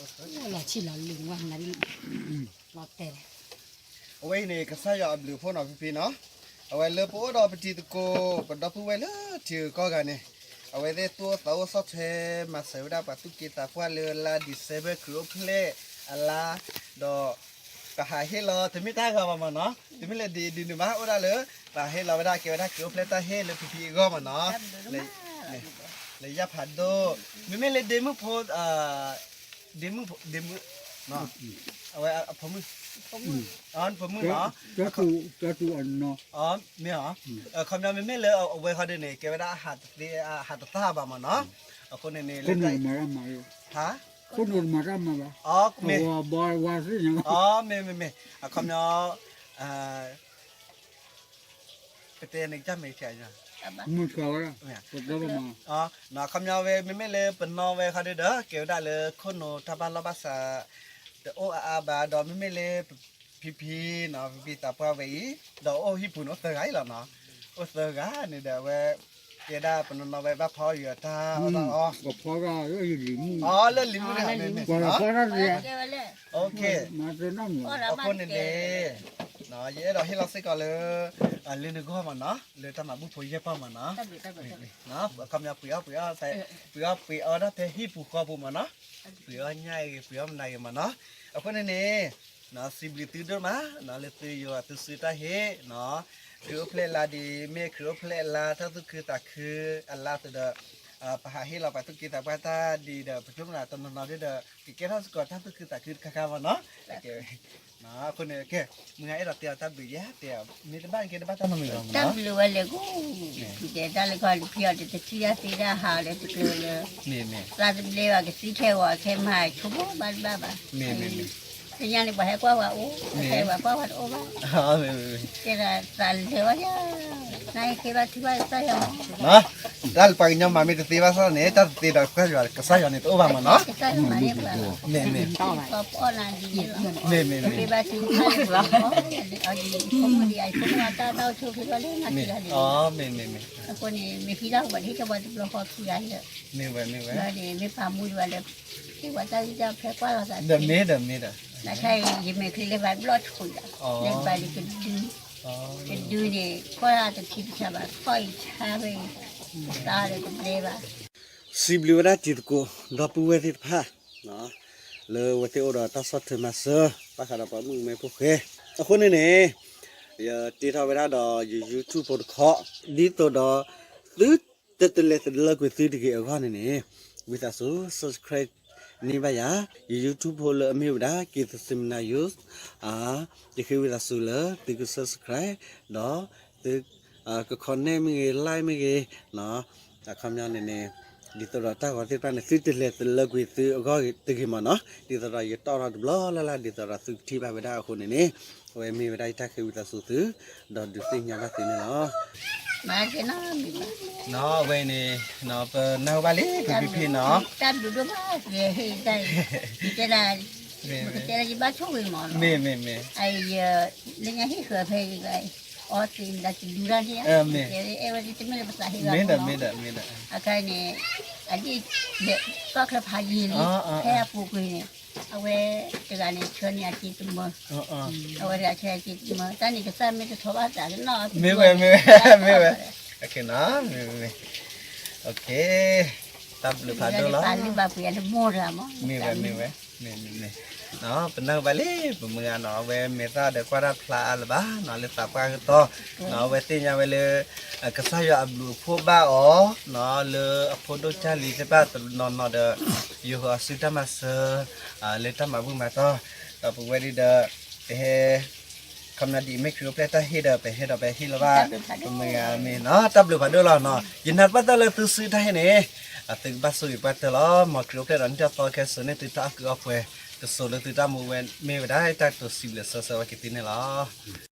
လီၤဆံၣ်လီၤလံၤဝဲနၤဒ်လီၤတဲာ် အဝဲအံၤန့ၣ် ကစၢ်ယွၤအဘျုးအဖှိၣ်နီၤ ဖံဖံနီၤ, အဝဲလၢပအိၣ်ဒီးပတံၤသကိး ပဒီပုၢ်ဝဲၢ်လၢထံဂုၤကီၢ်ဂၤန့ၣ်, အဝဲသ့ၣ်သူၣ်အိၣ်သးအိၣ်ဆီၣ်ထွဲမၤစၢၤဝဲဒၣ်ပှၤသူၣ်က့သးပှၢ်လၢလါ December ခရံာ်အိၣ်ဖျဲၣ်အလါ, ဒီး ပဟးဟ့ၣ်လီၤ တမ့ၢ်တၢ်ဂီၤဘၣ်မ့ၢ်နီၤ, တမ့ၢ်လၢဒ်ဒ်န့ၣ်ဘၣ် အိၣ်ဒၣ်လၢ ပဟးဟ့ၣ်လီၤဝဲဒၣ် ကဲဝဲဒၣ်ခရံာ်အိၣ်ဖျဲၣ်တၢ်ဟ့ၣ်လၢဖံဖံအဂီၢ်မ့ၢ်နီၤ, လၢယၢ်ဖးဒိၣ်, မ့မ့ၢ်လၢဒ့မုၣ်ဖိ ဒ့မုၣ်ဖိ ဒ့မုၣ်, အဝဲအဖိမုၣ်, ဖိမုၣ်နီၤ, မ့ၢ်ဧါ, အခီပညီမ့မ့ၢ်လၢအဝဲဃီဒ်န့ၣ် ကဲဝဲဒၣ်အဟးတသ့ အဟးတသၣ်ဘၣ်မ့ၢ်နီၤ, အဃိန့ၣ်န့ၣ် လၢတၢ် မ့ၢ်, မ့မ့ၢ်, အခီပညီ ပတဲန့ၣ်ကစၢ်မ့ၢ်ဆဲး, အခီပညီဝဲ မ့မ့ၢ်လၢပနီၢ်ဝဲခီဒ်ဒီး ကဲဝဲဒၣ်လၢ ခိၣ်နူာ်တၢ်ဘၣ်လီၢ်ဘၣ်စး တအိၣ်အါအါဘၣ်, ဒီးမ့မ့ၢ်လၢ ဖံဖံနီၤ, ဖံဖံသးပှၢ်ဝဲအံၤ ဒီးအိၣ်ဟံၣ်ပူၤန့ၣ် အိၣ်သၢဂၤအံၤလီၤနီၤ, အိၣ်သၢဂၤန့ၣ်ဒီးအဝဲ ကဲဒၣ်ပနီၢ်နီၢ်ဝဲဘၣ်ဖီအီၣ်ယတၢ်အီၣ်တၢ်အီ, အီလၢလံာ်မုၢ်န့ၣ်, အဃိန့ၣ်န့ၣ် ယအဲၣ်ဒိးဟ့ၣ်လီၤစ့ၢ်ကီးလၢ လၢနဂီၢ်မ့ၢ်နီၤ, လၢတၢ်မၤဘူၣ်ဖိယဲၢ်ပီၢ်မ့ၢ်နီၤ, အခီပညီပှ့ၤအီၣ်ပှ့ၤအီၣ် ပှ့ၤအီၣ်ပှ့ၤအီဒၣ်ဖဲဟံၣ်ပူၤဃီပူၤမ့ၢ်နီၤ, ပှ့ၤအီၣ်ညၣ်ဂ့ၤ ပှ့ၤအီၣ်မနုၤဂ့ၤမ့ၢ်နီၤ, အဃိန့ၣ်န့ၣ် စံးဘျုးသုဒိၣ်မး လၢသုယိၤသုစုတၢ်ဟ့ၣ်, ခရံာ်အိၣ်ဖျဲၣ်လါဒ်အမ့ၢ် ခရံာ်အိၣ်ဖျဲၣ်လါ တၢ်သူၣ်ခုသးခုအလါသဒီး ပဟးဟ့ၣ်လီၤပှၤသူၣ်က့သးပှၢ်တၢ်ဒ်ဒီး ပဆိကမိၣ်တနီၤနီၤဒ်ဒီး ကကဲထီၣ်စ့ၢ်ကီးတၢ်သူၣ်ခုသးခုတခါခါမ့ၢ်နီၤ, အဃိန့ၣ် မုၢ်ဂၤအဲၣ်ဒိးတဲအီၤတၢ်ဘျုးယဲၢ် တဲအီၤ မ့ၢ်တဘၣ်ကဲတဘၣ်တၢ်နီတမံၤဘၣ်မ့ၢ်နီၤ, တၢ်ဘျုးဝဲလဲၤကူၣ် ဖံတဲတၢ်လၢခီ ဖံအီၤတထံၣ်တၢ်သ့တၢ်ဟးအီၤလၢတကျၢၤလၢ သးတဘျဲဘၣ်ကသံထဲဝဲခဲမး ဆိကမိၣ်ဘၣ်တဘၣ်ဘၣ်, သ့ၣ်ညါန့ၣ် ပှၤဟဲကွၢ်ဝဲအိၣ် ပှၤဟဲဝဲကွၢ်ဝဲတအိၣ်ဘၣ်, တဲဒၣ်သးလဲၤဝဲယၤ, နဟဲက့ၤဘၣ်ထံဘၣ်ကစၢ်ယွၤမ့ၢ် တၢ်လၢပှၤကညီမၤမ့ၢ်တသ့ဘၣ်ဆၣ်န့ၣ် တၢ်တသ့ဒီးကစၢ်ယွၤ ကစၢ်ယွၤန့ၣ်တအိၣ်ဘၣ်မ့ၢ်နီၤ, မ့ၢ်မ့ၢ်, မ့ၢ်မ့ၢ်, မ့ၢ်မ့ၢ်, မ့ၢ်မ့ၢ်, မ့ၢ်ဝဲ, မ့ၢ်ဝဲ, ဒီးမ့ၢ်ပာ်မူဒံးဘၣ်လၢ က့ၤဝဲတဘျီဃီခံဂၤလၢ, ဒီးမ့ၢ်ဒီးမ့ၢ်ဒီး, နခါအံၤ ယမဲာ်ချံလၢပှၤဘျီၣ်ဆိယၤ, လၢပှၤလၢကဒု, ကဒုန့ၣ် ခီၣ်တထံတဆးဘၣ် ခီၣ်အံၤဆါဖဲအံၤ, သးဒီးတဘျဲဘၣ် စံးဘျုးဝဲဒၣ်တံၤသကိး ဒီပုၢ်ဝဲၢ်သ့ၣ်တဖၣ်, လၢအဝဲသ့ၣ်အိၣ်ဒီးတၢ်ဆီၣ်ထွဲမၤစၢၤ ဘၣ်ဃးဒီးပှၤမုၣ်ကမဲဖိဃဲ, အဃိန့ၣ်န့ၣ်, ယတ့ထီၣ်ဝဲဒၣ်ဒီးယ YouTube ဖိတခီ, ဒ်သိးဒီး သုတတလဲၤတလၢကွံာ်သုတဂ့ၤအဂီၢ်န့ၣ်န့ၣ်, ဝံသးစူၤ subscribe န့ၢ်ဘၣ်ယၤ, ယ YouTube ဖိလၢအမ့ၢ်ဝဲဒၣ် က့ၤသစ့မနၤယိ, ယဃ့ဝံသးစူၤလၢသုက subscribe ဒီး သုက comment မ့ၢ်ဂ့ၤ like မ့ၢ်ဂ့ၤ, အခီပညီန့ၣ်န့ၣ်, ဒ်သိးဒီးတၢ်ဂီၤသ့ၣ်တဖၣ်န့ၣ် သုတလဲၤတလၢကွံာ်သုအဂီၢ်တဂ့ၤမ့ၢ်နီၤ, ဒ်သိးဒီးယတီၣ်ထီၣ်တဘျီလၢ်လၢ် ဒ်သိးဒီးသုကထံၣ်ဘၣ်ဝဲဒၣ်အဃိန့ၣ်န့ၣ်, အဝဲမ့ၢ်ဝဲဒၣ်ယတၢ်ဃ့ဝံသးစူၤသု, ဒီးဒုးသ့ၣ်ညါဘၣ်သုန့ၣ်လီၤ. အဝဲန့ၣ်, ပနၢ်ဟူဘၣ်လံ ဖံဖံဖံနီၤ, တၢ်ဘျုးဒိၣ်မး, ယဟ့ၣ်တၢ်, ယတဲဒၣ်, ပကတဲလၢယဘၣ်ဆိၣ်ဂ့ၤမ့ၢ်နီၤ, မ့ၢ်မ့ၢ်မ့ၢ်, လၢညါဟ့ၣ်ဃၢၤဖဲအံၤ, အီသံးမတၤတဒုတၢ်န့ၣ်, မ့ၢ်, အဲၣ်ဝဲဒ်တမ့ၢ်လၢပသးဟ့ၣ်ဘၣ်, မ့ၢ်ဒီးမ့ၢ်ဒီးမ့ၢ်ဒီး, အခါန့ၣ်, အဒ်, ကီၢ်ချၢဖးယံာ်လံ, ဖဲအပူၤကွံာ်န့ၣ်, အဝဲတဂၤန့ၣ်ဆၢန့ၢ်အစ့တမၢ, အဝဲတဂၤဆၢအစ့တမၢ, တၢ်န့ၣ်ကစၢ်မ့ၢ်တထီၣ်ဘၣ်သးကနီၣ်, မ့ၢ်ဝဲမ့ၢ်ဝဲ, မ့ၢ်ဝဲ, မ့ၢ်ဝဲ, တၢ်ဘျုးဖးဒိၣ်လီၤ, မ့ၢ်ဝဲမ့ၢ်ဝဲ, မ့ၢ်မ့ၢ်မ့ၢ်, ပနၢ်ဟူဘၣ်လံ ပမုၢ်ဂၤနီၤ, အဝဲမဲာ်သၣ်ဒီးကွၢ်တၢ်ဖျါအါလၢၤဘၣ်နီၤ, လၢသးပှၢ်ကတီၢ်, အဝဲသ့ၣ်ညါဝဲလၢ ကစၢ်ယွၤအဘျုးအဖှိၣ်ဘၣ်အီၤ, လၢအဖိဒိၣ်ကၢ်လံၤသ့ၣ်တဖၣ်တနီၤနီၤဒီး, ယဟိအစုတၢ်မၤစၢၤ, လၢတၢ်မၤဘူၣ်မၤတီၢ်, ဒီးပဝဲဒၣ်ဒီး, ပဟဲ ခီပညီဒ်အမ့ၢ်ခရံာ်အိၣ်ဖျဲၣ်တၢ်ဟ့ၣ်ဒီး ပဟဲဒီးပဟ့ၣ်လီၤဘၣ်, ပမုၢ်ဂၤမ့ၢ်နီၤ, တၢ်ဘျုးဖးဒိၣ်လီၤနီၤ, ယနာ်သပှၢ်တၢၢ်လၢသုစုတၢ်ဟ့ၣ်န့ၣ်, သုကဘၣ်ဆိၣ်ဂ့ၤပှၢ်တၢၢ်လီၤ, မ်ခရံာ်အိၣ်ဖျဲၣ်ဒီးနံၣ်ထီၣ်သီခဲစိၤန့ၣ်သုတၢ်အီၣ်ကုၢ်အီပှဲၤ, တစိၤလၢသုတၢ်မူဝဲမ့ၢ်ဝဲဒၣ်တၢ်ကတိၤစံးဘျုးစၢၤဆၢဝဲက့ၤသုန့ၣ်လီၤ.